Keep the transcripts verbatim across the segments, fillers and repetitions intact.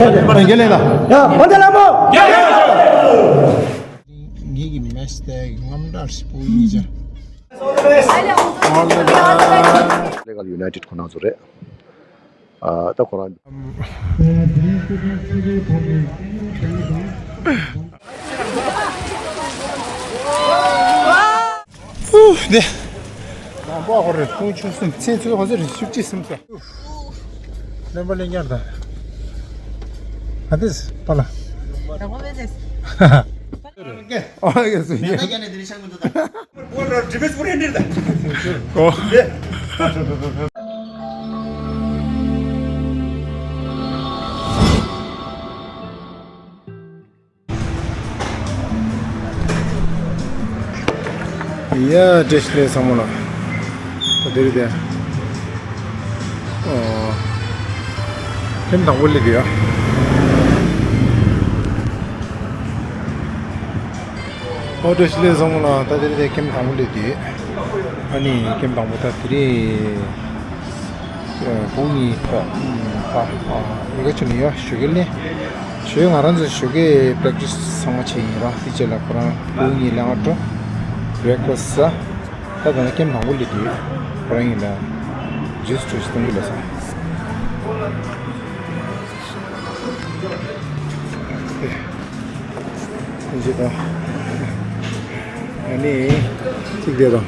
རྒྱལ་ལེགས་ལ། ཡ་བོད་ལ་མོ། ངེད་ཀྱི་མེ་སྟེ་རྔམ་དྲག་ཞིག་པོ་ཡིན་ཅག་ལེ་གལ་ཡུ་ནའི་ཊེཌ་ཁོ་ན་ཚོ་རེད། ཨ་ད་ཁོ་རང་། ཨུ་དེ། ནང་པ་ཧོ་རེ་ཁོང་ཆུ་སུམ་ཚེ་ཚོད་ཧོ་ཟེར་བཅུ་གཅིག་སུམ་ས། ལེན་པ་ལེན་ཉར་དང་། ཨ་དེས་པ་ལ། ཨ་གེ་སུ་ཡེ། ཨོ་ར་ཌི་བེས་པོ་རེ་འདྲེ་ད། ཨོ། ཡ་བཀྲ་ཤིས་བདེ་ལེགས་ཚང་མ་ལ། ད་དེ་རེད་དེ། ཨོ། ཁྱིམ་དང་པོ་སླེབས་ཡོད། ཨོ་བཀྲ་ཤིས་བདེ་ལེགས་ཚང་མ་ལ། ད་དེ་རེད་དེ་ཁྱིམ་དང་པོ་སླེབས་ཡོད། ཨ་ནི་ཁྱིམ་དང་པོ་ད་དེ་རེད། བུ་གཉིས་ད་ད་ཡི་ག་ཆུ་ནི་ཡ་ཞོགས་ཀས་ལེན། ཞོགས་ང་རང་ཚོ་ཞོགས་ཀས་པྲེག་ཊི་སི་ཚང་མ་བྱས་ཡིན་ར། དེ་རྗེས་ལ་ཁོ་རང་བུ་གཉིས་ལེན་འགྲོ། བྷི་རེག་ཕ་སི་ཟ། ད་ད་ནི་ཀེམ་དང་པོ་སླེབས་དུས་ཁོ་རང་ཡིན་ལ་ཇུས་བྲོས་ཤིག་གཏོང་གི་ལ་ས། དེ་རྗེས་ད་ཨ་ནི་གཅིག་དེ་དང་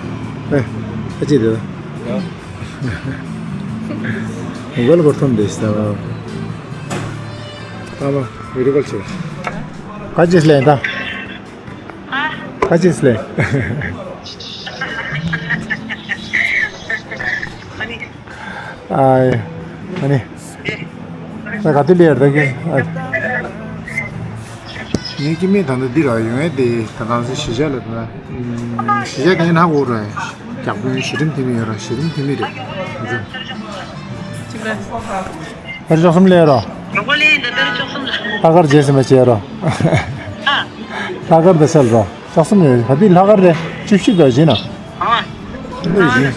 ཨ་གཅིག་དེ་དང་། མོ་བལ་གོར་ཐོན་དེ་ཤི་ད། ད་མ་བི་ཌི་ཡོ་ཀོལ་བྱེད། ག་ཅི་ལེན་ད། ག་ཅི་ལེན། ཨ་ཨ་ནི། ད་ག་དུས་ལེར་ད་གི། ངའི་སྐྱེ་དམན་ད་ལྟ་འདི་ར་ཡོང་ཡས་དེ་ད་ལྟ་གཞིས་ཆགས་ལ་ད་གཞིས་ཆགས་དེ་ན་འོ་ར་རྒྱག་པོའི་གཞི་རིམ་འཐུས་མི་ཡོད་ར། གཞི་རིམ་འཐུས་མི་རེད། ཕར་ལྕོག་གསུམ་ལས་རོ། ལྷག་དཀར་རྗེས་སུ་མ་བྱས་རོ། ལྷག་དཀར་ད་སལ་རོ། ལྕོག་གསུམ་ཡོད། ག་དུས་ལྷག་དཀར་རེད། བཅུ་བཞི་དགའ་བྱིན་ན། ལོས་བྱིན།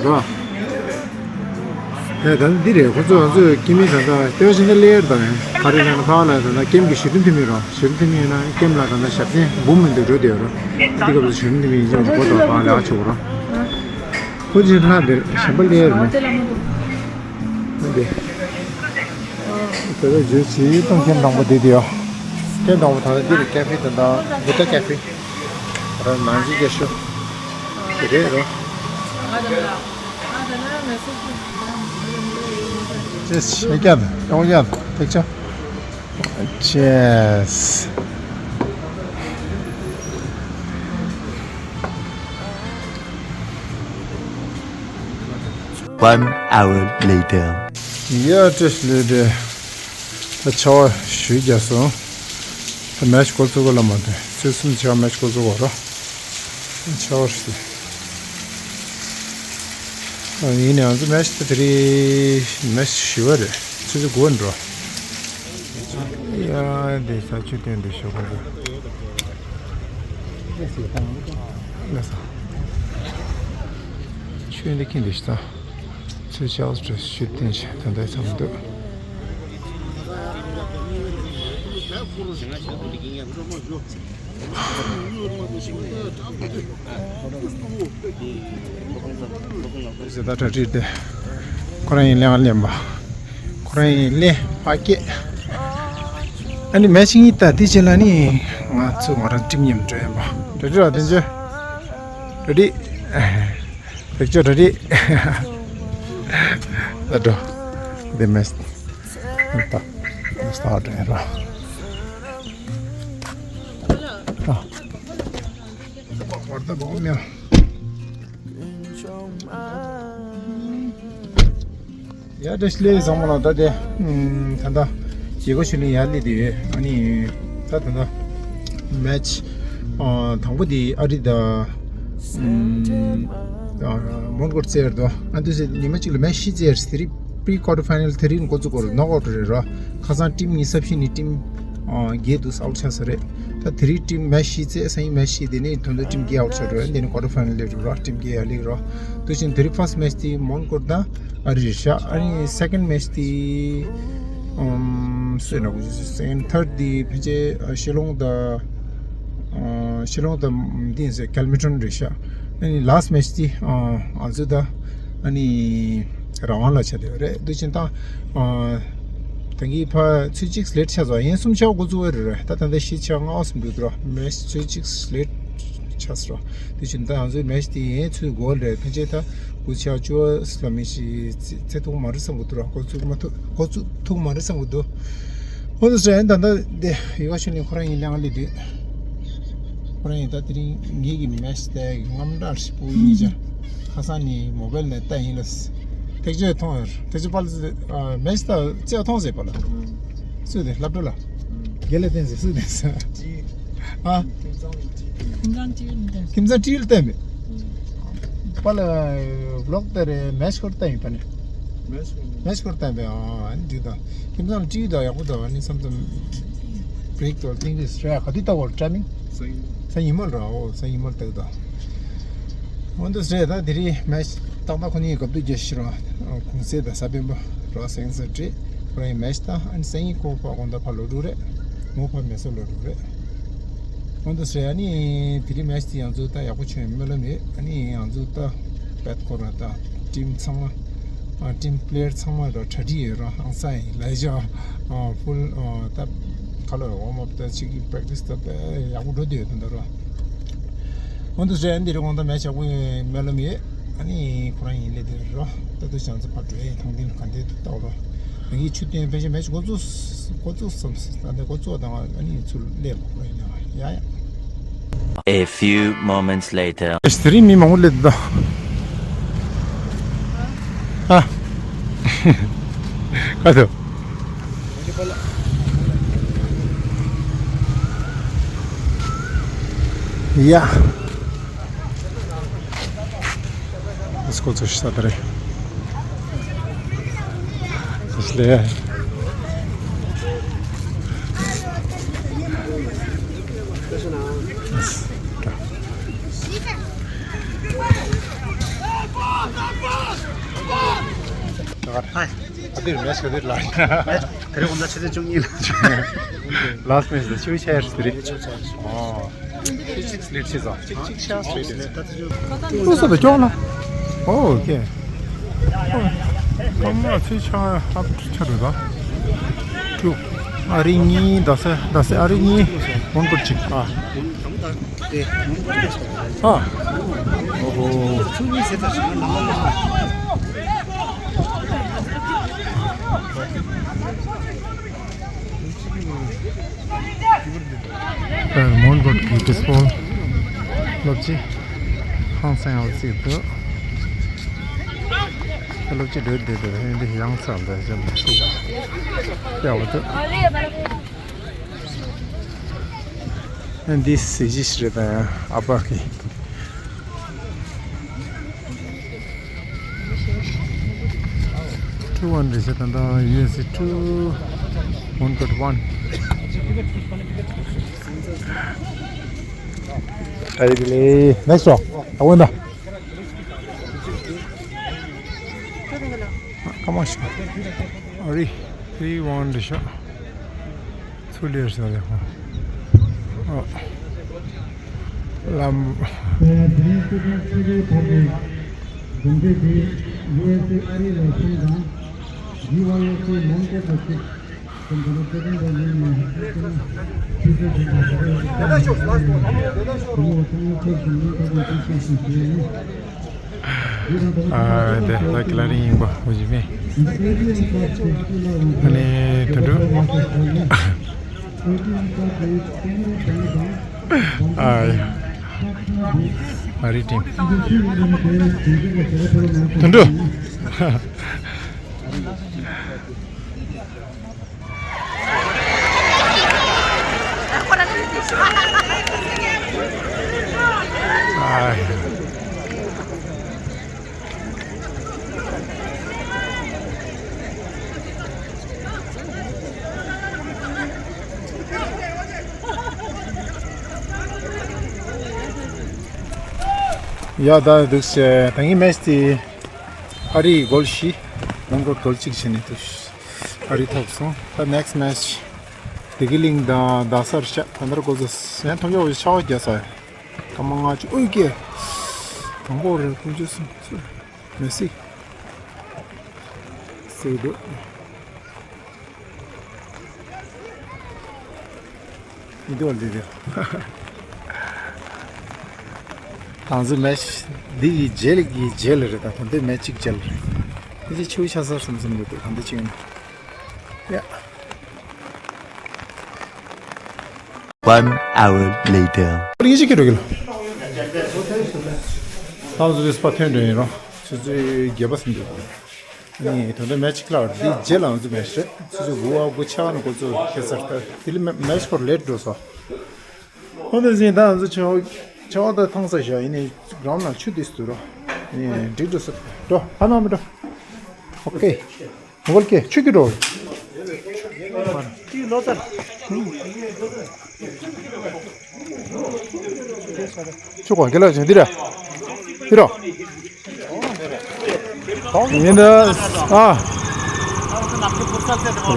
རོ། ད་ད་འདི་རེད། ཁོ་ཚོ་ང་ཚོས་ཀེམ་མི་ད་ལྟ་ལྟེ་བ་ཤིན་ཏུ་ལེར་དང་ག་རེ་ལབ་ན་ཕ་ལ་ད་ལྟ་ཀེམ་གྱི་གཞི་རིམ་འཐུས་མི་རོ། གཞི་རིམ་འཐུས་མི་ཡིན་ན་ཀེམ་ལ་ད་ལྟ་ཞབས་བརྟན་འབུམ་མི་འདུག་འགྲོ་བསྡད་ཡོད་རོ། འདི་སྐབས་སུ་གཞི་རིམ་འཐུས་མི་ཡིན་ཅིང་གོ་དོ་ཕ་ལ་ཆུ་རོ། ཁོ་ཚོའི་ལྷ་འདིར་གཞན་པ་སླེབས་ཡོད་མེད། འདི། དེ་ལ་བརྗོད་ཚིག་སྟོང་ཁྱེད་དང་པོ་འདི་དེའོ། ཁྱེད་དང་པོ་ད་ལྟ་འདི་རུ་ཀ་ཧྥེ་དང་དང་བུ་ཏ་ཀ་ཧྥེ། ར་ནང་ཞིག་རྒྱ་ཤོ། དེ་རེད་རོ། ཅེས་ཤེས་ཀྱང་ཡོང་ཡང་ཐེག་ཆ། Cheers. One hour later. Yeah, just later. ད་ཆར་པ་ཞུ་རྒྱག་སོང་། ད་མེ་ཆི་འགོ་བཙུགས་གོ་ལ་མ་འདོད། ཚོད་གསུམ་ཆར་པ་མེ་ཆི་འགོ་བཙུགས་གོ་རོ། ཆར་པ་ཞུ། ཡིན་ནའང་ང་ཚོ་མེ་ཆི་ད་དེ་རིང་མེ་ཆི་བཞི་པ་རེད། ཆུ་ཚོད་དགུ་པ་འགྲོ། ཡ་དེ་ས་ཆུ་སྟོན་དེ་ཤོག་གོ། ལ་ས། ཆུ་འདི་ཁྱིམ་དེ་ཤི་ད། ཚུལ་ཆགས་སུ་ཞུ་བསྟན་ཞེས་ད་ལྟའི་མཚམས་འདུག་ཟེར་ད་གྲ་སྒྲིག་དེ། ཁོ་རང་ཡིན་ལེན་ལེན་པ། ཁོ་རང་ཡིན་ལེན་ཕ་སྐད། ཨ་ནི་མེ་ཆི་གཉིས་ད་དེ་བྱས་ལ་ནི་ང་ཚོ་ང་རང་ཁྲིམས་ཉམས་འགྲོ་ཡིན་པ། གྲ་སྒྲིག་ར་དེ་འཇོ། གྲ་སྒྲིག་བེད་སྤྱོད་རེ་རེད། ད་འགྲོ། དེ་མེད། ད་མེད་སྟག་འགྲོ་ཡིན་ར། ཨ། བར་ད་བོག་མེད། ཡ་བཀྲ་ཤིས་བདེ་ལེགས་བཟང་མོ་ལ་ད་དེ། ད་ལྟ་རྒྱལ་ཁབ་ཆུ་ལེན་ཡར་སླེབས་དེ་ཡོད། ཨ་ནི་ད་ད་ལྟ་མེ་ཆི་དང་པོ་དེ་ཨ་རི་དང་མོན་གྷོར་རྩེར་དོ། ཨ་དུས་ཉི་མ་གཅིག་ལ་མེ་ཆི་བཞི་རྩེར་དེ་རིང་པི་རི་ཀོར་ཊར་ཕའི་ནལ་དེ་རིང་འགོ་བཙུགས་གོ་རེད། ནོག་ཨའུཊ་རེད་ར། ཁ་སང་ཊིམ་གཉིས་སུ་བཞི་ནི་ཊིམ་བརྒྱད་དུ་ཨའུཊ་ཆགས་ས་རེད། ད་དེ་རིང་ཊིམ་མེཆ་བཞི་རྩེ་སང་ཉིན་མེཆ་བཞི་དེ་ནས་ད་དུང་ཊིམ་བརྒྱད་ཨའུཊ་ཆགས་འགྲོ། དེ་ནས་ཀོ་ཊར་ཕའི་ནལ་སླེབས་འགྲོ་ར། ཊིམ་བརྒྱད་ཡར་སླེབས་ར། དེ་བཞིན་དེ་རིང་ཕར་སི་མེཆ་དེ་མོན་གྷོ་དང་ཨ་རི་རེད་ཤག་ཨ་ནི་སེ་ཀེན་མེཆ་དེ་ཨམ་སུ་ཡིན་ན་གོ་ཅི་སེ་ཀེན་ཐར་དེ་ཕལ་ཆེར་ཨ་ཤི་ལོང་དང་ཨ་ཤི་ལོང་དང་འདི་ཡིན་ཟེར་ཀེལ་མི་ཊོན་རེད་ཤག་ཨ་ནི་ལཱསྚ་མེཆ་དེ་ཨ་ང་ཚོ་ད་ཨ་ནི་རང་དབང་ལ་ཆགས་བསྡད་པ་རེད། དེ་བཞིན་ད་ཨ་ད་གིན་ཕར་ཚོུད་གཅིག་ལེཊ་ཆགས་སོང་། ཡིན་གསུམ་ཆ་འགོ་བཙུགས་པ་རེད། ད་ད་ལྟ་བཞི་ཆ་ལྔ་གསུམ་འགྲོ་འདུག་ར། མེཆ་ཚོུད་གཅིག་ལེཊ་ཆགས་སོང་། དེ་བཞིན་ད་ང་ཚོའི་མེཆ་དེ་ཡིན་ཚོད་འགོ་རེད། ཕལ་ཆེར་ད་འགོ་ཆ་བཅུ་པ་ལ་མི་ཞིག་ཚེ་ཐུག་མ་རེད་བསམ་གི་འདུག་ར། འགོ་བཙུགས་མ་ཐུབ་འགོ་བཙུགས་ཐུབ་མ་རེད་བསམ་གི་འདུག་འོ་དེ་ཟེར་ད་ལྟ་འདི་ཡུ་ག་ཆུ་ལིན་ཁོ་རང་ཡིན་ལང་ལི་དུས། ཁོ་རང་ཡིན་ད་དེ་རིང་ངེད་ཀྱི་མེཆ་དེ་རྔམ་དྲག་ཞིག་པོ་ཡིན་ཅང་། ཁ་སང་ནི་མོ་བེལ་ནས་ལྟ་ཡིན་ལ། ཐེག་ཆོས་མཐོང་ཡོད། ཐེག་ཆོས་པ་ལ་མེཆ་ད་ཅེ་མཐོང་ཟེར་པ་ལ། སུ་དེ་སློབ་གྲྭ་ལ། དགེ་ལས་བསྟན་ཟེར་སུ་དེ་ཟེར། ཨ། ཁྱིམ་ཚང་ཊི་ཝི་ལ་བསྟན། པ་ལ་ཝི་ལོག་དེ་རེད། མེཆ་སྐོར་བསྟན་ཡིན་པ་ནི། མེཆ་སྐོར་བསྟན་པས་ཨ་ནི་འདི་དང་། ཁྱིམ་ཚང་ལ་ཊི་ཝི་དང་ཡག་པོ་དང་ཨ་ནི་བསམ་བསམ། བྷི་རེག་དང་ཐིང་རིས་རེད། ག་དུས་ལྟ་བར་ཊའི་མིང་། སང་ཉིན་མོ་ར། འོ་སང་ཉིན་མོ་ལྟ་གི་དང་། འོ་འདུག་ཟེར། ད་དེ་རིང་མེཆ་ཏག་ཏག་ཁོ་གཉིས་སྐབས་དུས་རྒྱལ་ཤི་ར། གུང་སེང་དང་གཟའ་སྤེན་པ་ར་སེང་ས་སྤྲེལ་ཁོ་རང་ཡི་མེཆ་ད་ཨ་ནི་སང་ཉིན་ཁོ་ཕ་དགོང་དག་ཕ་ལོ་དྲུག་རེད། མོ་ཕ་མེ་སོ་ལོ་དྲུག་རེད། འོ་འདུག་ཟེར། ཨ་ནི་དེ་རིང་མེཆ་དེ་ང་ཚོ་ད་ཡག་པོ་བྱུང་ཡོད་སྨོན་ལམ་ཡོད། ཨ་ནི་ང་ཚོ་ད་བེད་ཁོ་ར་ད་ཊིམ་ཚང་མ་ཨ་ཊིམ་པི་ལེ་ཡར་ཚང་མ་ར་གྲ་སྒྲིག་ཡོད་ར། ཧང་སང་ཡིན་ལ་ཡ་ཨ་ཕུལ་ཨ་ད། ཁ་ལོ་ཝརམ་ཨབ་དང་གཅིག་གི་པེ་རེག་ཊི་སི་དང་དཔེ་ཡག་པོ་འགྲོ་བསྡད་ཡོད་དོ་འདྲ་རོ། འོ་འདུག་ཟེར། འདི་རེད། དགོང་དག་མེཆ་ཡག་པོ་ཡོང་སྨོན་ལམ་ཡོད། ཨ་ནི་ཁོ་རང་ཡིན་ལས་དེ་རོ། ད་དུ་བྱང་ཚ་ཕར་འགྲོ་ཡས་ཐང་ཐིང་ག་འདྲས་འདུག་ལྟ་རོ། ད་གིན་ཆུ་སྟོན་ཕལ་ཆེར་མེཆ་འགོ་བཙུགས་འགོ་བཙུགས་སམ། ད་འདི་འགོ་བཙུགས་དང་ཨ་ནི་ཚུར་སླེབས་ཁོ་རང་ཡིན་ན་ཡ་ཡ། A few moments later. དེ་རིང་མི་མང་པོ་སླེབས་འདུག་ཨ། ག་དུ། ཡ། སྐོར་ཚོ་ཤ་སྟག་རེད། སླེབས། ད་ག་ཧའི། ཨ་དེར་མེཆ་ག་དེར་ལ། དེ་རིང་དགོང་དག་ཆུ་ཚོད་བཅུ་གཉིས་ལ། ལཱསྚ་མེཆ་ལ་ཆུ་ཆེར་དེ་རེད། ཨོ། ཆུ་ཆེར་ལེགས་ཆེ་ཟ། ཆིག་ཆིག་ཤ་སྤྲད་དེ། ཀྲུ་སོ་དེ་སྐྱོག་ན། ཨོ་ཨོ་ཁེ། ཨོ། ཁ་མ་ཚེ་ཆ་ཧབ་ཆ་རུ་ད། ཀྲུ། ཨ་རི་གཉིས་ད་སེ་ད་སེ་ཨ་རི་གཉིས། མོན་གྷོ་གཅིག་ཨ། ཨ། ཨོ་ཧོ། ཨ། མོན་གྷོ་གི་བེ་སི་བོལ་སློབ་སྤྱི་ཧང་སང་ཡག་ཅིག་འདུག་སློབ་སྤྱི་འདྲ་བསྡད་འདུག་ཨེ་འདི་ཡང་ཚ་འདི་བཞིན་ཞུ་ཡག་པོ་འདུག་ཨེ་འདི་གཟི་བརྗིད་ཞིག་རེད། ད་ཡང་ཨ་ཕ་གི། ཀྲུ་ཝན་རེད་ཤག་ད་ལྟ་ཡུ་ཨེས་ཨེ་ཀྲུ་ཝན་ཀོ་ཝན། ཨ་ཡི་དེ་ལས་ནེག་སི་ཊི་རོ། ཨ་ཝན་ད། ཀ་མ་ཤི། ཨ་རི་ཐི་རི་ཝན་རེད་ཤག་ཚུར་ལེར་ཟེར་ལེ་ཧོ། ཨོ། ལམ། དེ་རིང་སྐུ་ཕྲེང་ཆེ་བའི་བར་དུ་གདུང་རྒྱུད་དེ་ཡུ་ཨེས་ཨེ་ཨ་རི་ལ་སོང་དང་། ཇི་ཝའི་ཨེས་ཨེ་མོན་གྷོ་དུ་གཅིག་དང་། དེ་ལ་སྐུ་ཕྲེང་བར་ལ་ཡིན་ན་ཧ་ཅང་ཆེ་ས་ཞིག་དང་། ད་ལྟ་ཤོག་ལ་སོང་། དེ་ལ་ཤོག་ལ་སོང་། དེ་ལ་ཤོག་ལ་སོང་། ཨ་དེ་ལ་ཀི་ལ་རིང་ཡིན་པ་འོ་ཇི་མེད། ཨ་ནི་དུད་འགྲོ། ཨ་ཡ། ཨ་རི་ཊིམ། དུད་འགྲོ། ཡ་ད་འདུག་སེ་ད་ངའི་མེཆ་དེ་ཨ་རིའི་གོལ་བཞི། ལོན་གོ་གོལ་གཅིག་བྱས་ནས་འདུག་ཨ་རི་ཐོབ་སོང་། ད་ནེག་སི་མེཆ་བདེ་སྐྱིད་གླིང་དང་རྡ་སར་བཞག་ད་ལྟར་གོ་ཚོ་ཡང་ཐོན་ཡོང་བའི་ཆར་པ་བརྒྱབ་ས། སྐར་མ་ལྔ་བཅུ་ཨོ་ཀེ། དང་པོ་རེད། དཀོན་མཆོག་གསུམ་མེ་སི། སུ་འདུག་མི་འདུག་འདི་རེད། ང་ཚོའི་མེཆ་འདི་ཡི་རྗེས་ལ་གི་རྗེས་ལ་རེད། ད་ད་ལྟའི་མེཆ་གཅིག་རྗེས་ལ་རེད། འདི་ཅི་ཆུ་ཆ་ས་སམ་སམ་འདུག་ད་ལྟ་ཅི་ཡིན་ཡ། One hour later. ཨིན་ཇི་ཁེ་རོ་གི་ལ། ད་ང་ཚོ་བེ་སི་པ་ཐོན་འགྲོ་ཡིན་རོ། ཆུ་ཚོད་བརྒྱད་པ་ཟིན་འདུག་ནི་ད་ལྟ་མེཆ་གཅིག་ལ་འདི་རྗེས་ལ་ང་ཚོ་མེཆ་རེད། ཆུ་ཚོད་དགུ་པ་དགུ་ཆ་ནས་འགོ་ཚུགས་ཁེ་སར་ད་དེ་ལ་མེ་མེཆ་སྐོར་ལེ་ཊི་འགྲོ་སོང་། ཁོང་དུ་ཟིན་ད་ང་ཚོ་ཆ་ཆ་བ་ད་ཐང་ས་བཞག་ཡིན་ནི་གྲོང་ནང་ཆུ་དེ་སུ་རོ། ཡིན་འགྲིག་འགྲོ་སོང་། འགྲོ་ཕ་མ་མི་འགྲོ། ཨོ་ཀེ། མོ་གལ་ཀེ་ཆུ་ཀི་འགྲོ། ཆུ་གོང་གི་ལ་ཅན་འདི་ར། འདི་ར། ཡིན་ད། ཨ།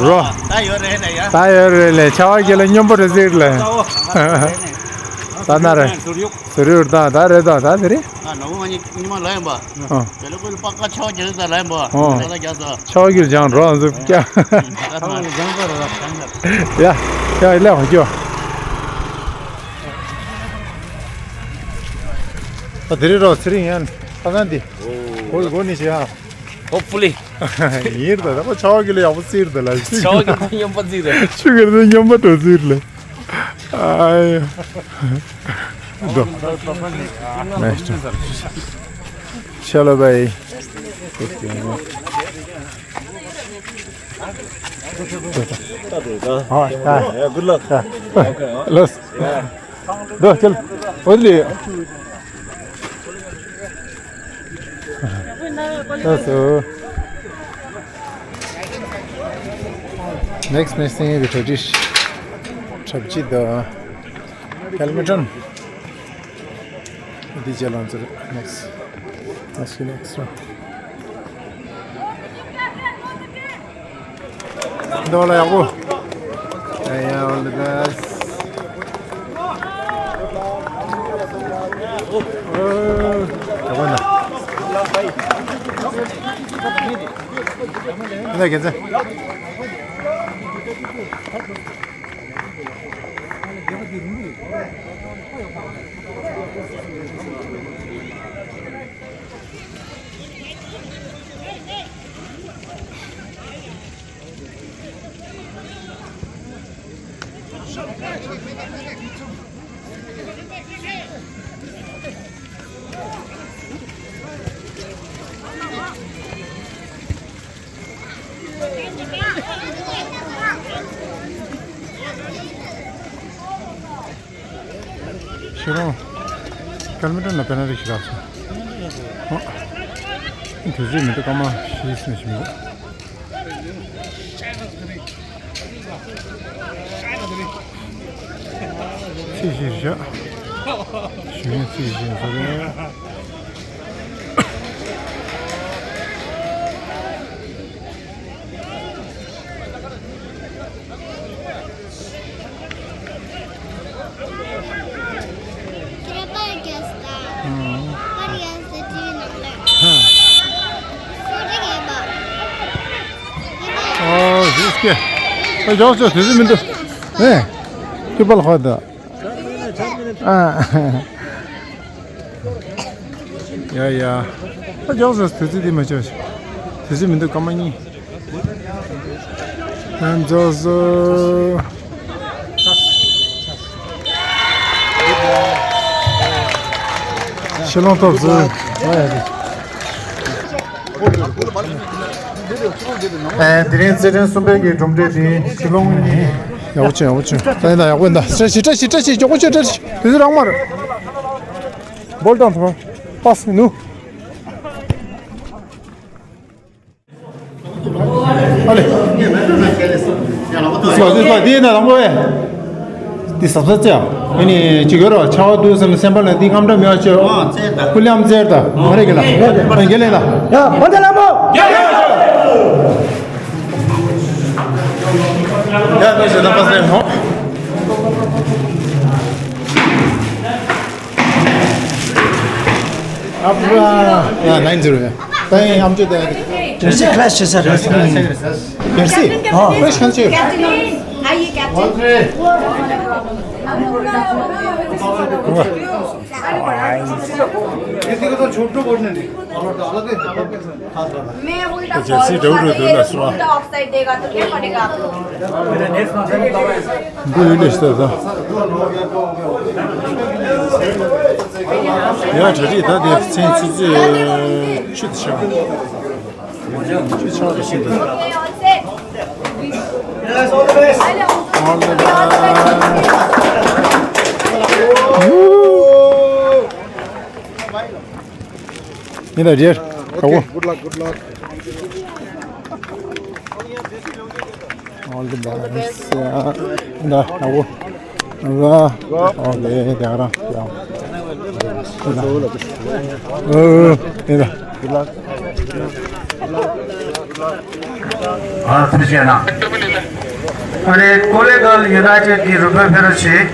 རོ། ད་ཡོད་རེད་ལ་ཡ། ད་ཡོད་རེད་ལ་ཆ་བ་གི་ལ་སྙོམས་པོ་རེད་ཟེར་ལ། ད་ན་རེད། ཟུར་ཡུག་ཟུར་ཡུག་ད་ད་རེད་ད་ད་ཟེར་རེད། ཨ་ནོ་མ་ཉི་ཉི་མ་ལ་ཡིན་པ། ཨ། དེ་ལ་ཀུན་པ་ཀ་ཆ་བ་གི་ལ་ད་ལ་ཡིན་པ། ཨ། ད་ད་རྒྱ་ས། ཆ་བ་གི་ལ་ཅང་རོ་ཟུར་སྐྱ། ད་ད་ལ་ཟང་ས་ར་ད་ད། ཡ། ཡ་ལ་ཧོ་ཀྱོ། ད་དེ་རེད་རོ་ཚེ་རིང་ཡན། ད་ད་འདི། ཨོ། གོ་གོ་ནི་ཤི་ཡ། Hopefully. ཡིན་ད་ད་ཁོ་ཆ་བ་གི་ལ་ཡག་པོ་རྩིར་ད་ལ། ཆ་བ་གི་ལ་སྙོམས་པ་རྩིར་ད། ཆུ་གི་ལ་སྙོམས་པ་འགྲོ་རྩིར་ལ། ཨ་ཡ། འགྲོ། ཤ་ལ་བའི། ཨ་ཨ། Good luck. ལོས། འདོ་ཅལ། འོ་ལི། ལོས། ནེག་སི་མེཆ་སེང་གེ་གྲ་སྒྲིག་གྲ་སྒྲིག་དང་། ཧེལ་མེ་ཊོན། འདི་རྗེས་ལ་ཚུར་ནེག་སི་ནེག་སི་ནེག་སི་ར། འདོ་ལ་ཡག་པོ། Yeah, yeah, all the best. ཨོ། ཡག་པོ་འདུག་ཡིན་ན་རྒྱལ་མཚན། ཤེས་རོང་། ཀལ་མི་ཊར་ན་པེ་ན་ལི་ཞིག་རག་སོང་། ཨ། དུས་ཚོད་མི་འདུག་སྐར་མ་བཞི་ཙམ་ཞིག་མི་འདུག་ཚིག་བཞི་བཞག་ཞུ་ཡན་ཚིག་བཞི་བཟོ་རེད། ཨོ་ཟིག་སྐད། ཨ་ཇོག་ཆོག་དེ་ཟིག་མི་འདུག་ཨེ། ཁྱི་པ་ལ་ཧོ་ད། ཨ། ཡ་ཡ། ད་མགྱོགས་སོང་། དུས་ཚོད་འདི་མ་ཆོག་དུས་ཚོད་མི་འདུག་སྐར་མ་གཉིས། ཡ་མགྱོགས་སོང་། ཤི་ལོང་ཐོབ་སོང་། ཨ་ཡ་ཡ། ཨེ། དེ་རིང་རྩེད་འགྲན་གསུམ་པའི་གི་གྲུབ་འབྲས་དེ་ཤི་ལོང་གཉིས། ཡག་པོ་བྱུང་ཡག་པོ་བྱུང་། ད་ཡིན་ད་ཡག་པོ་ཡིན་ད། བཀྲ་ཤིས་བཀྲ་ཤིས་བཀྲ་ཤིས། མགྱོགས་པོ་བྱོས་བཀྲ་ཤིས། དུས་ཚོད་རག་མ་རེད། བོལ་བཏང་ཐུབ། པཱས་ནུ། ཨ་ལེ། དེ་ལ་དེ་ལ་དེ་ན་ལམ་བོ་ཨེ། འདི་ཟབ་ཟབ་ཅེ། ཨ་ནི་ཅི་གོ་རོ་ཆ་བ་དུ་སེམས་སེམས་པ་ལ་འདི་རྔམ་དྲ་མེད་པ་ཅོ། ཨ་ཙེ་ད། ཀུ་ལེམ་ཙེར་ད། མ་རེ་གི་ལ། ཨ་རྒྱལ་ལེ་ལ། ཡ་བོད་ལ་མོ། ཡ་ནི་ཞེ་ད་པ་སེ་མོ། ཨ་པ་ཡ་ནའིན་ཛི་རོ་ཡ། ད་ཡང་ཡམ་ཅོ་ད་ཡ། ཇར་སི་ཁ་ལེ་ཤི་ཅེ་ས་རེད། ཇར་སི། ཨ་ཁ་ལེ་ཤི་ཅེ། Captain, are you captain? ये देखो तो छोटू बोलने दे। मैं वही तो Jersey call कर रही है, दूसरा ऑफसाइड देगा तो क्या पड़ेगा आप लोग? འདི་ཡིན་ནས་ཤི་ད། ཡ་གྲ་སྒྲིག་ད་དེ་ཚན་ཆུ་ཚོད་ཆུ་དེ་ཆགས། ཆུ་ཆགས་རེ་ཤི་ད། All the best. ཡིན་ད་རེད། ཨོ་ཁེ། Good luck, good luck. All the best. ཡིན་ད་ཨ་བོ། ཨ་ཨོ་ཁེ། དེ་རང་ཡང་། ཨོ་ཡིན་ད། Good luck. ཨ་ཐུགས་རྗེ་གནང་། ཨ་ནི་ཀོ་ལེ་གལ་ཡུ་ནའི་ཊེཌ་ཀྱི་རུ་དཔོན་ཕེབས་རོགས་བྱེད།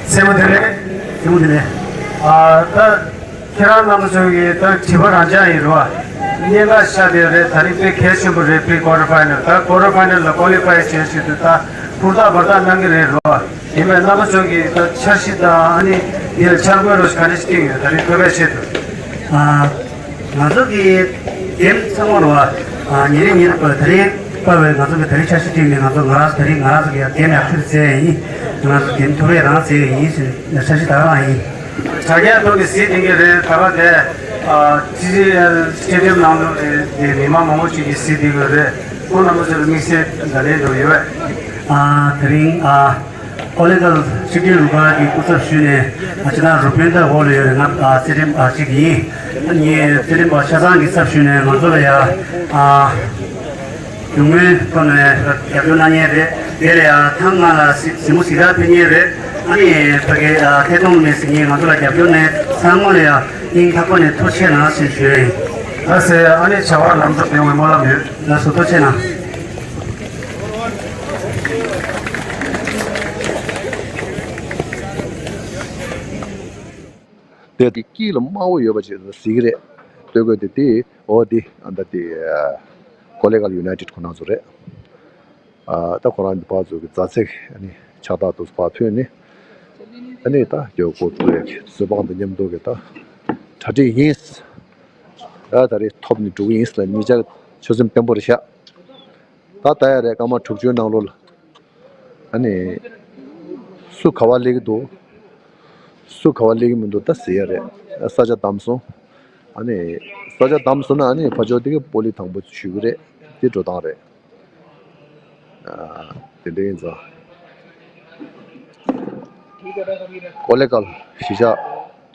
སེམས་པ་བདེ་ལེགས། སེམས་པ་བདེ་ལེགས། ཨ་ད་ཁྱེད་རང་རྣམ་པ་ཚོ་གི་ད་དྲི་བ་རང་འཇགས་ཡིན་རོ། གནད་འགག་ཤ་དེ་རེད། ད་རིང་དཔེ་གལ་ཆེན་པོ་རེད། པི་རི་ཀོ་ཊར་ཕའི་ནལ། ད་ཀོ་ཊར་ཕའི་ནལ་ལ་ཀོ་ལི་ཕའི་བྱེད་ཆེད་དུ་ད་ཧུར་ཐག་འབད་ཐག་གནང་གི་རེད་རོ། ཡིན་པས་རྣམ་པ་ཚོ་གི་ད་འཆར་གཞི་དང་ཨ་ནི་འདིར་འཆར་འགོད་རོགས་ག་རེ་བསྐྲུན་ཡོད། ད་རིང་བོད་པའི་ཆེད་དུ། ཨ། ང་ཚོ་གི་འདེམས་ཚང་མ་རོ། ཨ། ཉིན་རེ་ཉིན་རེ་བར་ད་རིང་བར་བའི་ང་ཚོ་གི་ད་རིང་འཆར་གཞི་བསྐྲུན་ནས་ང་ཚོ་ང་རང་ད་རིང་ང་རང་ཚོ་གི་འདེམས་ཡག་ཤོས་བཙལ་ཡིན། ང་ཚོ་འདེམས་ཐུབ་པའི་རང་བཙལ་ཡིན་ཟེར་འཆར་གཞི་ད་ག་རང་ཡིན། དྲ་རྒྱ་ཐོག་གི་གཟིགས་བསྡད་མཁན་རེད། ད་ག་དེ། ཨ། ཊི་སི་ཨེལ་སི་ཊེ་ཌི་ཡམ་ནང་ལོགས་ལ་དེ་མི་མང་མང་པོ་ཅིག་གིས་གཟིགས་བསྡད་ཀྱི་ཡོད་རེད། ཁོང་རྣམ་པ་ཚོ་ལ་དམིགས་བསལ་བརྡ་ལན་འདྲ་པོ་ཡོད་པས། ཨ། དེ་རིང་། ཨ། ཀོ་ལེ་གལ་ཆིག་སྒྲིལ་རུ་ཁག་གི་སྐུ་ཚབ་ཞུས་ནས། ཨ། སྤྱིར་བཏང་རུ་དཔོན་དང་འོག་ལ་ཡོད་རེད། ང་ཨ་རྩེ་རིམ་པ་གཅིག་ཡིན། ཨ་ནི་རྩེ་རིམ་པ་ཆ་ཚང་གི་ཚབ་ཞུས་ནས་ང་ཚོ་ལ་ཡ། ཨ། རྒྱུ་དངོས་ཐོག་ནས་རྒྱབ་སྐྱོར་གནང་མཁན་རེད། དེ་ལ་ཡ་ཐེངས་ལྔ་ལ་གཟིགས་གཟིགས་མོ་གཟིགས་རག་ཕེབས་མཁན་རེད། ཨ་ནི་ཕ་གི། ཨ། ཐད་གཏོང་ནས་གཟིགས་མཁན་ང་ཚོ་ལ་རྒྱབ་སྐྱོར་གནང་མཁན་ཚང་མ་ལ་ཡ་སྙིང་ཐག་པ་ནས་ཐུགས་རྗེ་གནང་ཞེས་ཞུ་ཡ་ཡིན། ལགས་སེ། ཨ་ནི་བྱ་བ་ལམ་འགྲོ་ཡོང་བའི་སྨོན་ལམ་ཡོད། ལགས་སོ། ཐུགས་རྗེ་གནང་། དེ་དཀྱིལ་ལ་དམར་པོ་ཡོད་པ་ཅིག་གཟིགས་ཀྱི་རེད། སྟོད་གོས་དེ་དེ། འོ་དེ་ཨ་ད་དེ་ཀོ་ལེ་གལ་ཡུ་ནའི་ཊེཌ་ཁོ་རང་ཚོ་རེད། ཨ་ད་ཁོ་རང་གི་ཕར་ཚུར་གྱི་མཛའ་བརྩེ་ཨ་ནི་ཕྱག་རྟགས་དུ་ཕར་ཕུལ་ནས། ཨ་ནི་ད་རྒྱལ་བ་སྐུ་ཕྲེང་བའི་གཟི་འབངས་དང་མཉམ་དུ་གི་ད་གྲ་སྒྲིག་ཡིན། ད་ད་རེས་ཐོབ་ནས་འགྲོ་གི་ཡིན་ཟེར་ལ་གཉིས་ཆ་ཆོད་སེམས་བརྟན་པོ་རེད་ཤག་ད་ལྟ་ཡ་རེད། སྐར་མ་དྲུག་ཅུའི་ནང་ལོགས་ལ། ཨ་ནི། སུ་ག་པར་སླེབས་ཀྱི་འདུག་སུ་ག་པར་སླེབས་ཀྱི་མི་འདུག་ད་གཟིགས་ཡ་རེད། ས་ཆ་བདམས་སོང་། ཨ་ནི། ས་ཆ་བདམས་སོང་ན་ཨ་ནི་ཕར་ཕྱོགས་དེ་གི་པོ་ལིང་དང་པོ་ཞུ་གི་རེད། དེ་འགྲོ་སྟངས་རེད། ཨ། དེ་འདྲ་ཡིན་ཙང་། ཀོ་ལེ་གལ་གཞིས་ཆགས་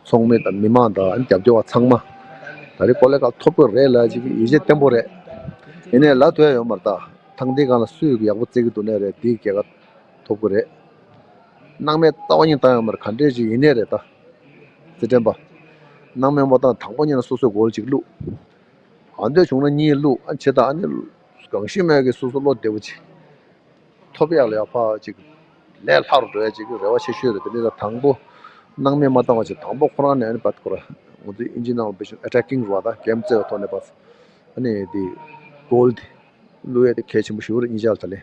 ཚོགས་མི་དང་མི་མང་དང་རྒྱབ་སྐྱོར་བ་ཚང་མ། ད་རེས་ཀོ་ལེ་གལ་ཐོབ་དགོས་རེད་ལབ་ཅིག་ཡིད་ཆེས་བརྟན་པོ་རེད། ཡིན་ནའི་ལབ་ཐུབ་ཡ་ཡོད་མ་རེད་ད། ཐེངས་འདིའི་སྒང་ལ་སུས་ཡག་པོ་རྩེ་གི་འདུག་ནའི་རེད། དེའི་རྒྱལ་ཁ་ཐོབ་དགོས་རེད། སྣང་མེད་རྩ་བ་ཉིད་བཏང་ཡོད་མ་རེད། ག་འདྲས་ཅིག་ཡིན་ནའི་རེད་ད། རྩེད་འགྲན་པ། སྣང་མེད་མ་བཏང་། དང་པོ་ཉིད་ལ་སོ་སོའི་གོལ་གཅིག་བླུགས། ཨ་འདོད་བྱུང་ན་གཉིས་བླུགས། ཨ་བྱེད་ད་ཨ་ནི་གང་ཤེས་མེད་ཀྱི་སོ་སོ་བློ་བདེ་པོ་བྱེད། ཐོབ་ཡག་ལ་ཡག་པ་ཅིག་ལས་སླ་རུ་འགྲོ་ཡ་ཅིག་རེ་བ་ཆེ་ཤོས་རེད། དེ་ནས་ད་དང་པོ་སྣང་མེད་མ་བཏང་བ་ཅིག་དང་པོ་ཁོ་རང་ནས་ཨ་ནི་བད་ཁོ་ར་ང་ཚོའི་ཨིན་ཇི་ནང་ལ་བེད་ཤུགས་ཨེ་ཊེ་ཀིང་རུ་བ་ད་གེམ་རྩེ་བའི་ཐོག་ནས་བ། ཨ་ནི་དེ་གོལ་དེ་བླུགས་ཡ་དེ་གལ་ཆེན་པོ་ཞིག་རེད། གཉིས་ཆར་ད་ལས།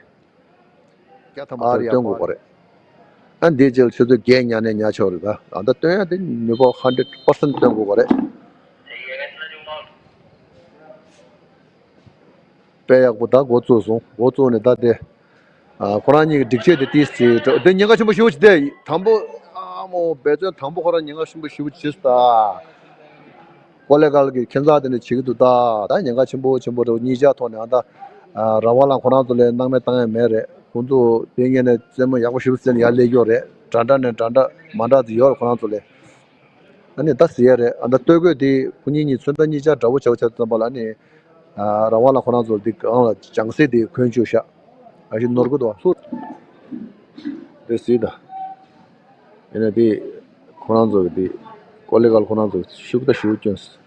བརྒྱ་ཐམ་པ་ཨ་རེ་སྟོན་དགོས་པ་རེད། ཨ་འདིའི་རྗེས་ལ་ཆུ་ཚོད་བརྒྱད་ཉར་ནས་ཉར་ཆོག་རེད་ད། ཨ་ད་སྟོན་ཡ་དེ་ནུས་པ་ཧན་ཌེཌ་པར་སེན་ཊི་སྟོན་དགོས་པ་རེད། དཔེ་ཡག་པོ་ད་འགོ་བཙུགས་སོང་། འགོ་བཙུགས་ནས་ད་དེ། ཨ་ཁོ་རང་གཉིས་ཀྱི་སྒྲིག་ཆས་དེ་ཏིས་ཅིག་དེ་ཉེན་ཁ་ཆེན་པོ་ཞེ་པོ་ཅིག་དེ་དང་པོ། ཨ་མོ་འབད་བརྩོན་དང་པོ་ཁོ་རང་ཉེན་ཁ་ཆེན་པོ་ཞེ་པོ་ཅིག་བྱས་སོང་ད། ཀོ་ལེ་གལ་གྱི་ཁྱད་མཚར་དེ་འདྲ་བྱེད་ཀྱི་འདུག་ད། ད་ཉེན་ཁ་ཆེན་པོ་ཆེན་པོ་རེད། གཉིས་ཆ་ཐོག་ནས་ཨ་ད། ཨ་ར་བ་ལ་ཁོ་རང་ཚོ་ལ་སྣང་མེད་བཏང་ཡ་མེད་རེད། ཁོང་ཚོ་དེ་ངས་ནས་རྩེད་མོ་ཡག་པོ་ཞེ་པོ་རྩེ་ནས་ཡར་སླེབས་ཡོད་རེད། འདྲ་འདྲ་ནས་འདྲ་འདྲ་མ་འདྲ་ཚོ་ཡོད་རེད་ཁོ་རང་ཚོ་ལ། ཨ་ནི་ད་གཟིགས་ཡ་རེད། ཨ་ད་སྟོད་གོས་དེ་ཁོ་གཉིས་གཉིས་ཚོན་ཁྲ་གཉིས་ཆ་འདྲ་པོ་ཆགས་ཆགས་ཙམ་པ་ལ་ཨ་ནི། ཨ་ར་བ་ལ་ཁོ་རང་ཚོ་ལ་དེ་གང་ལ་ལྗང་སེ་དེ་གོན་བཅུག་ཤག་ཨ་ཞིག་ནོར་གི་འདུག་ཨ། ཚུར། དེ་སྲིད་ད། ཡིན་ན་དེ་ཁོ་རང་ཚོ་གི་དེ་ཀོ་ལི་གལ་ཁོ་རང་ཚོ་ཤུགས་ད་ཤུགས་སྐྱོན་སོང་།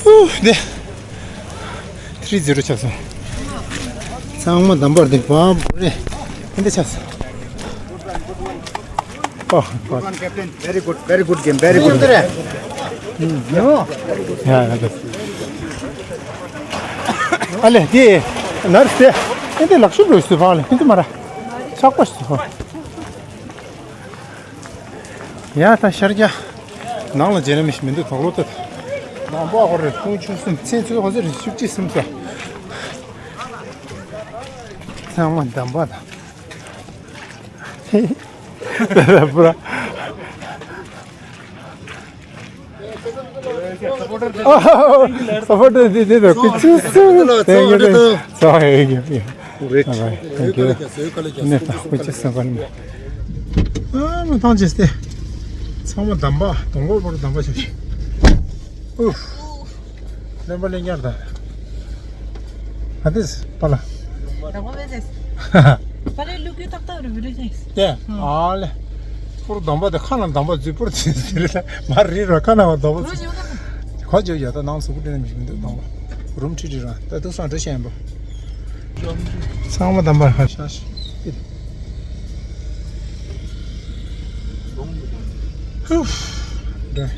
ཧུ། དེ། ཐི་རི་ཛི་རོ་ཆགས་སོང་། ཚང་མ་འདམ་པར་དེ་བ་བུ་རེ། ཕན་བདེ་ཆགས་སོང་། ཨོ། ཨོ། Captain, very good, very good game, very good. ཡ་ཡ། ཨ་ལེ་དེ། ནར་སི་དེ། ཕན་བདེ་ལག་ཤུབས་རོ་སུ་ཕང་ལེ་ཕན་བདེ་མ་ར། ཆགས་པ་སུ་ཕང་། ཡ་ད་ཤར་རྒྱག་ནང་ལ་མཇལ་ན་མི་ཞིག་མི་འདུག་དོག་ལོ་ཏོ། ནང་པ་ཧོ་རེ་ཁུང་ཆུ་གསུམ་ཚན་ཚོད་ཧོ་ཟེར་བཅུ་གཅིག་གསུམ་ཚོད། ཚང་མ་འདམ་པ་དང་། ད་ད་པུ་ར། སཔོར་ཊར་དེ་དེ་དང་ཁུ་ཆུ་སུ། Thank you, thank you. Sorry, thank you. Great. Bye bye. Thank you. ནས་ད་ཁུ་ཆུ་སུ་ག་ནས། ཨ་མ་ཐང་ཅེས་ཏེ། ཚང་མ་འདམ་པ་དོང་གོར་བོར་འདམ་པ་ཞབས་ཞུ། ཨུ། ལེན་པ་ལེན་ཉར་ད། ཨ་ཏིས་པ་ལ། རང་དབང་མེད་ཟེར། པ་ལས་ལུག་གུ་ཏག་ཏག་རུ་བུ་རུ་ཅེས། ཏེ། ཨ་ལེ། ཕུར་འདམ་པ་དེ་ཁ་ན་འདམ་པ་རྫུས་པུར་རྫུས་ཟེར་ལ་མ་རི་ར་ཁ་ན་བ་འདམ་པ་རུ་རྫུས། ཇོ་ཡོད་ད། ཁོ་ཇོ་ཡོད་ད། ནང་སུ་བུ་དེ་ནས་མི་ཞིག་མི་འདུག་འདམ་པ། རུམ་ཁྲི་ཁྲི་ར་ད་དུ་སང་འདྲ་ཤན་པོ། ཚང་མ་འདམ་པ་ཧ་ཤ་ཤ། ཧུ། འདྲ།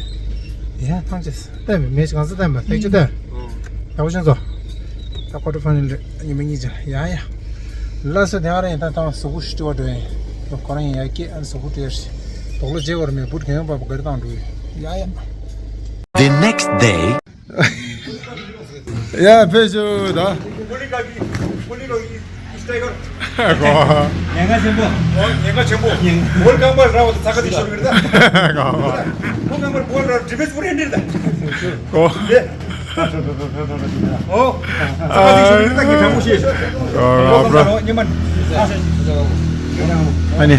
ཡ་ཐང་ཅེས། ལྟད་མོ་མེ་གང་ས་ལྟད་མོ་ཐེག་ཅི་ལྟད། ཡག་པོ་ཅན་ཚོ། ད་ཀོ་ཊར་ཕའི་ནལ་རེད། ཉི་མ་གཉིས་ཅན། ཡ་ཡ། ལ་སོ་དེ་ཨ་རེ་ཡིན་ད། ཐང་སུ་གུ་ཤི་ཏི་བ་འགྲོ་ཡིན། ཁོ་རང་ཡིན་ཡ་སྐད་ཨ་ནི་སུ་གུ་ཏི་ཡར་ཤི། དོག་ལོ་རྗེ་བར་མེད་བུད་གན་ཡོང་པ་བུ་གར་བཏང་འགྲོ་ཡིན། ཡ་ཡ། The next day. ཡ་ཕེ་ཤོ་ད། ཉེན་ཁ་ཆེན་པོ། ཉེན་ཁ་ཆེན་པོ། བོལ་གང་པར་ར་བ་ཚ་ཁ་དེ་ཤོར་གི་རེད་ད། བོལ་གང་པར་བོལ་ར་ཌི་ཕེན་སི་བོར་ཧེན་ཌི་རེད་ད། ཨོ། ཨོ། ཚ་ཁ་དེ་ཤོར་གི་རེད་ད། ངས་དྲང་པོ་བཤད། ཨོ་ཉི་མ། ཨ་ནི།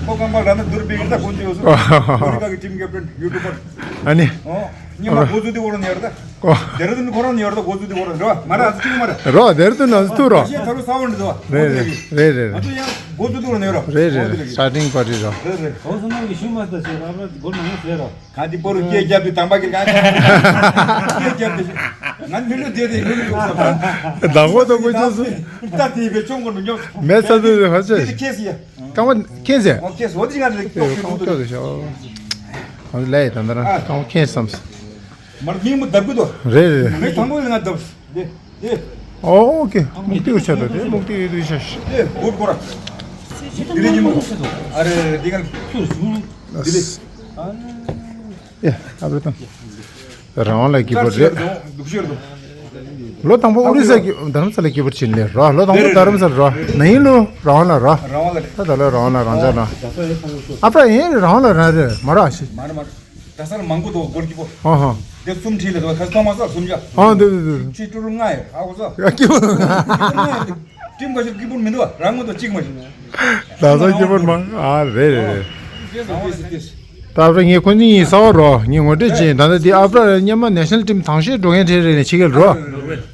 བོལ་གང་པར་ར་ན་དུར་བི་རེད་ད། ཀུན་ཏི་ཡོད་སོ། བོལ་གང་གི་ཊིམ་ཀེབ་ཊན་ཡུ་ཊུ་བར། ཨ་ནི། ཨོ། ཉི་མ་གོ་ཚུལ་དེ་བོར་ནི་ཡོད་རེད་ད། ཨོ། དེ་ར་དུ་ནི་ཁོ་རང་ནི་ཡོད་རེད་ད། གོ་ཚུལ་དེ་བོར་རེད་བ། མ་ར་ཨ་ཙི་ཅིག་མ་རེད། རོ་དེར་དུ་ནང་ཚུ་ཐུག་རོ། ཞེས་ད་རུ་ས་བོན་རེད་བ། རེད་རེད་རེད་རེད། ང་ཚོ་ཡང་གོ་ཚུལ་དེ་བོར་ནི་ཡོད་རོ། རེད་རེད་རེད། སི་ཊར་ཊིང་པར་ཊི་རོ། རེད་རེད། གོ་སོང་ནང་གི་ཤུ་མ་ས་ཞེས་ར་ར་གོ་ནང་ཟེར་རོ། ག་དེ་པོ་རུ་སྐད་རྒྱབ་དུས་དམ་པ་གིར་ག་སྐད་རྒྱབ་དུས། ང་ལུ་ལུ་དེ་རེད་ལུ་ལུ་ཡོང་ས། ད་གོ་ད་གོ་ཅོ་སུ། ད་དེ་བེ་ཆུང་གོ་ནུ་ཉོ། མེད་ས་དུ་ཧ་ཅེ། དེ་ཁེ་སི་ཡ། རྐང་པ་ཁེ་སི། ཨོ་ཁེ་སི་འོ་དེ་ང་ལ་ཁེ་སི། ཁོང་ཁྱོད་དུ་ཤོག་ཨོ་ལས་ད་འདི་རང་རྐང་པ་ཁེ་སི་བསམ་སོང་། མར་མིང་མོ་བརྡབ་གི་འདུག་རེད་རེད། མི་དང་པོ་ལ་ང་བརྡབ། དེ་དེ། ཨོ་ཨོ་ཁེ། མུག་ཏི་ཡོད་ཆ་དང་དེ་མུག་ཏི་ཡོད་དུ་ཤ་ཤ། དེ་བུད་གོ་ར། དེ་ལས་ཉི་མ། ཨ་རེ་རེ་དེ་ག་ལ། དེ་ལས། ཡ་ཨ་བྲ་དང་། རང་དབང་ལ་སྐྱིད་པོ་རེད། ལོ་དང་པོ་ཨོ་རི་ས་གི་དྷ་རམ་ས་ལ་སྐྱིད་པོ་ཕྱིན་ལེ་ར། ལོ་དང་པོ་དྷ་རམ་ས་ལ་ར། ན་ཡིན་ལོ་རང་དབང་ལ་ར། ད་ད་ལོ་རང་དབང་ལ་རང་འཇགས་ན། ཨ་ཕ་ཡིན་རང་དབང་ལ་ར་རེད་མ་ར་ཤི། མ་རེད་མ་རེད། ད་སར་མང་པོ་འདུག་གོལ་ཀི་པར། ཧོ་ཧོ། དེ་གསུམ་ཁྲིད་ལ་འདུག་ཁ་སྟོང་མ་ས་གསུམ་བརྒྱ། ཨ་འདུག་འདུག་འདུག་ཁྲི་ཀྲུ་རུ་ལྔ་ཡོད་ཨ་གོ་ས། ཡ་སྐྱིད་པོ། ཀྲིམ་ག་ཤར་སྐྱིད་པོ་མི་འདུག་རང་ངོ་དང་གཅིག་མ་ཤི། ད་ས་སྐྱིད་པོ་མང་ཨ་རེད་རེད་རེད། ད་ཨ་ཕ་ངས་ཁོ་གཉིས་ཡིན་ས་བ་རོ། ངས་ངོ་སྤྲོད་བྱས་ད་ལྟ་འདི་ཨ་ཕ་ར་སྔོན་མ་ནེ་ཤ་ནལ་ཊིམ་དང་ཤོས་འགྲོ་མཁན་དེ་རེད་ནས་ཕྱི་རྒྱལ་རོ།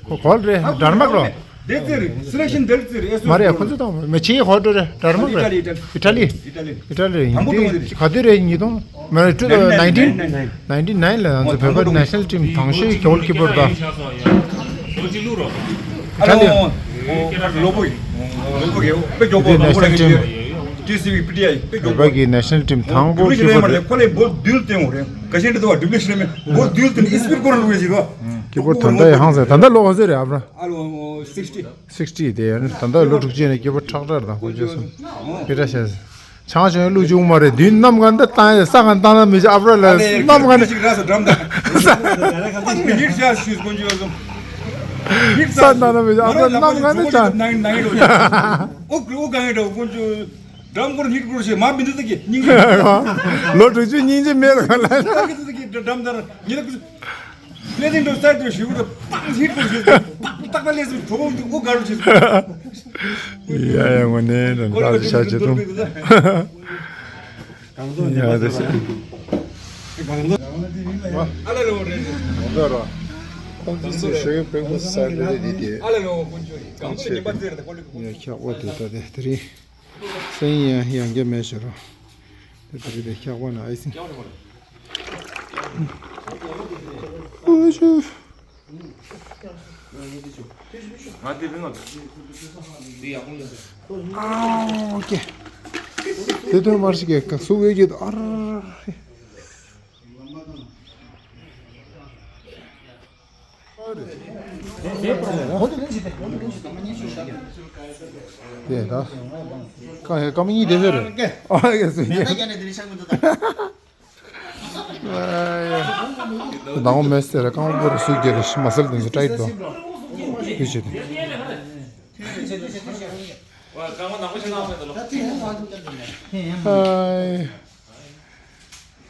ཁོ་གོལ་རེད་ཌར་མག་རོ། དེ་ཙི་རེད། སི་ལེག་ཤན་དེ་ཙི་རེད། མ་རེད་ཁོ་ཚོ་དང་མི་ཕྱི་རྒྱལ་ཧོ་འགྲོ་རེད་ཌར་མག་རེད། ཨི་ཊ་ལི། ཨི་ཊ་ལི། ཨི་ཊ་ལི་ཡིན་དུས་ག་དུས་རེད་ཉིས་སྟོང་། མ་རེད་two thousand nineteen། ninety nine ལ་ང་ཚོ་བོད་པ་ནེ་ཤ་ནལ་ཊིམ་དང་ཤོས་གོལ་ཀི་པར་དང་། ཨ་ལོ། ལོ་བུ། ལོ་བུ་གེ་དཔེ་མགྱོགས་པོ། ནེ་ཤ་ནལ་ཊིམ། ཊི་སི་ཝི་པི་ཊི་ཨའི་དཔེ་མགྱོགས་པོ། བོད་པ་གི་ནེ་ཤ་ནལ་ཊིམ་དང་པོ་ཀི་པར་རེད། ཁོ་ལས་བོལ་རྡུལ་བཏོན་འོ་རེད། ག་ཤེད་འདྲ་འདུག་བ། ཌི་བི་ལི་ཤི་རེད་མེད་བོལ་རྡུལ་བཏོན་ཨི་སི་པིཌ་ཁོ་རང་ལུགས་ཡོད་ཅིག་འདུག་ཀི་པར་ད་ལྟ་ཡང་ཧང་ཟེར་ད་ལྟ་ལོ་ག་ཚོད་རེད་ཨ་ཕ་ར། ཨ་ལོ་sixty། sixty དེ་ཡང་ད་ལྟ་ལོ་དྲུག་ཅུ་ནས་སྐྱེས་པ་ཁྲག་ཁྲག་དང་དཀོན་མཆོག་གསུམ་སྐད་གྲགས་ཤེས། ཆང་ཆང་བླུགས་བཅུག་མ་རེད་དུས་གནམ་གང་འདི་བཏང་ཡ་ས་གང་བཏང་ན་མི་ཤེས་ཨ་ཕ་ར་ལ་གནམ་གང་འདི། ས་བཏང་ན་མི་ཤེས་ཨ་ཕ་ར་གནམ་གང་འདི་ཆང་། ལོ་དྲུག་ཅུ་སྙིང་རྗེ་མེད་ལ་ག་ལ། ལས་དེ་འགྲོ་སྟེ་ཞུ་གི་ཏག་ཧིཊ་ཀོ་ཞེས་ཏག་ཏག་ལས་སུ་གྲོགས་འདི་ཨོ་ག་རུ་ཞེས། ཡ་ཡ་ངོ་ནས་ནང་ལ་ཤ་ཆེ་ཐུང་། ཡ་དེ་ཤ། ཨ་ལ་ལོ་རེད། ཁོང་ཚོས་ཞེ་གི་པེང་ཀུ་ས་དེ་དེ་དེ། ཨ་ལ་ལོ་ཀུན་ཆོས་ཡིན། གང་ཚོད་ཉིན་པ་ཙེར་དེ་ཀོ་ལི་ཀོ། ཡ་ཁྱག་པ་དེ་ད་དེ་དེ་རིང་སང་ཉིན་ཡང་ཡང་བསྐྱར་མེད་ཤོར་རོ། དེ་དེ་རིང་དེ་ཁྱག་པ་ན་ཨའི་སིང་། ཨོ་ཤུ། ཨོ་ཀེ། དེ་དོན་མར་ཞིག་ག་སུ་ཝེ་གི་ཨར། དེ་ད་ཀ་ཧེ་ཀ་མ་གཉིས་དེ་ཟེར་རེད། ཨ་ཡ་སུ་ཡ། དང་པོ་མེད་ཟེར་ར་རྐང་པ་བོར་སུས་རྒྱལ་རེ་ཤི་མ་སལ་དེ་ཚོ་ཏྲའི་དོ། དུས་ཆེ་དེ།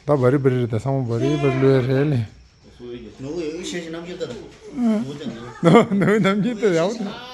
ད་བ་རི་བ་རི་རེད། ད་ཚང་མ་བ་རི་བ་རི་ལོས་རེད་ལེ། ནུ་ནུ་ནམ་རྒྱུན་ལྟར་ཡག་པོ།